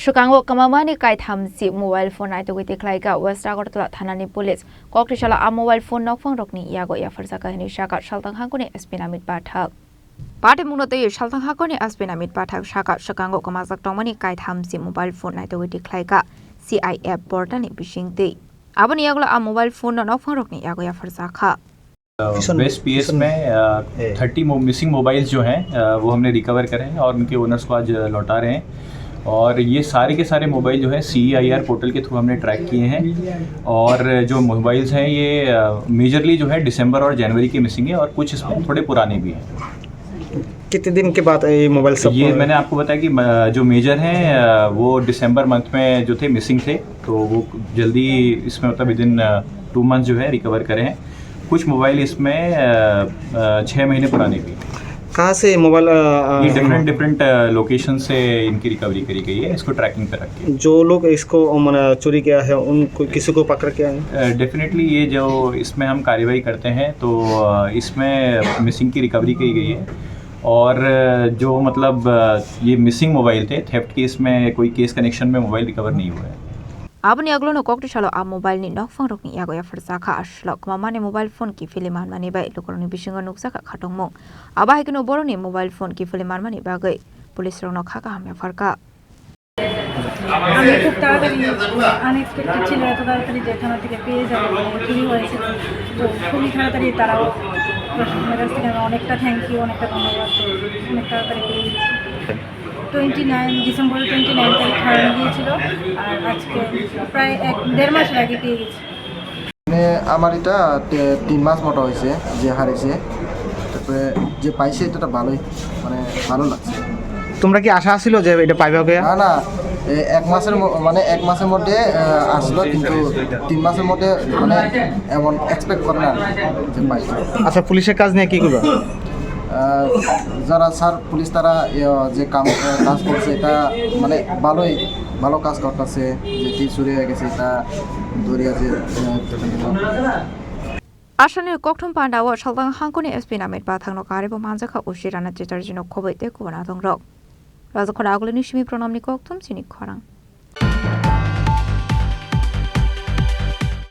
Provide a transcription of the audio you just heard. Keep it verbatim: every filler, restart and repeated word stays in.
Swkango kwmamani kaitham si mobile phone naitugwi tikhlaikha. West Agartala thanani police koktwisalo a mobile phone nokphang rokni yago yapharjakha hinwi sakha Salthang hangkoni S P Namit Pathak. Patimungno twiwi Salthang hangkoni S P Namit Pathak sakha, swkango kwmajak tongmani kaitham si mobile phone naitugwi tikhlaikha C I F portal ni bisingtwi. Aboni yagulo a mobile phone no nokphang rokni yago yapharjakha. A, waste PS में, अ, थर्टी मो-, missing mobiles जो हैं, अ, वो हमने रिकवर करे हैं और उनके ओनर्स को आज लौटा रहे हैं। और ये सारे के सारे मोबाइल जो है, सीईआईआर पोर्टल के थ्रू हमने ट्रैक किए हैं। और जो मोबाइल्स हैं, ये, अ, मेजरली जो है, दिसंबर और जनवरी के मिसिंग है और कुछ इसमें थोड़े पुराने भी हैं। कितने दिन के बाद ये मोबाइल सब ये मैंने आपको बताया कि, अ, जो मेजर हैं, अ, वो दिसंबर मंथ में जो थे, मिसिंग थे, तो वो जल्दी इसमें, मतलब, within, अ, टू मंथ्स जो है, रिकवर करे हैं। कुछ मोबाइल इसमें, अ, अ, छः महीने पुराने भी हैं। कहाँ से मोबाइल, अ, अ, ये डिफरेंट, डिफरेंट, अ, लोकेशन से इनकी रिकवरी करी गई है, इसको ट्रैकिंग पे रख के। जो लोग इसको, अ, माने चोरी किया है, उनको, किसी को पकड़ के आए? अ, डेफिनेटली ये जो इसमें हम कार्रवाई करते हैं, तो, अ, इसमें मिसिंग की रिकवरी की गई है और, अ, जो, मतलब, अ, ये मिसिंग मोबाइल थे, थेफ्ट केस में कोई केस कनेक्शन में मोबाइल रिकवर नहीं हुआ है। Aboni yagulono koktwisalo a mobile ni nokphang rokni yago yapharjakha. Aswk kwmamani mobile phone kiphilwi manmani bai lukurokni bisingo nukjakha khatungmung. Abo hai kheno borokni mobile phone kiphilwi manmani bagwi police rokno kha kaham yapharkha. আমি খুব তাড়াতাড়ি, আনএক্সপেক্টেড ছিল এত তাড়াতাড়ি যে থানা থেকে পেয়ে যাবো, মানে চুরি হয়েছে। তো খুবই তাড়াতাড়ি তারাও প্রশাসনের কাছ থেকে আমি অনেকটা থ্যাংক ইউ, অনেকটা ধন্যবাদ। তো অনেক তাড়াতাড়ি পেয়ে গেছি। টোয়েন্টি নাইন ডিসেম্বরের টোয়েন্টি নাইন তারিখ হারানো গিয়েছিল, আর আজকে প্রায় এক দেড় মাস আগে পেয়ে গেছি। মানে, আমার এটা তে-, তিন মাস মতো হয়েছে যে হারিয়েছে। তারপরে যে পাইছে, এটা তো ভালোই, মানে, ভালো লাগছে। তোমরা কি আশা আছিল যে এটা পাইবা কে? না, না, এ, এক মাসের ম-, মানে, এক মাসের মধ্যে, আহ, আসলো, কিন্তু তিন মাসের মধ্যে, মানে, এমন এক্সপেক্ট করে না যে পাইছে। আচ্ছা, পুলিশের কাজ নিয়ে কি করবা? আহ, যারা স্যার পুলিশ তারা, ইয়ে, যে কাম, আহ, কাজ করছে, এটা, মানে, ভালোই, ভালো কাজ করতেছে, যে কি চুরি হয়ে গেছে, এটা ধরে আছে, আহ, Aswkni kokthum pandao Salthang hangkoni S P Namit Pathakno karibo manjakha Ushi Rana Chatterjee no khoboi tei kubun adongrok. Rajakhor Agulini simi pronamni kokthum chini khorang.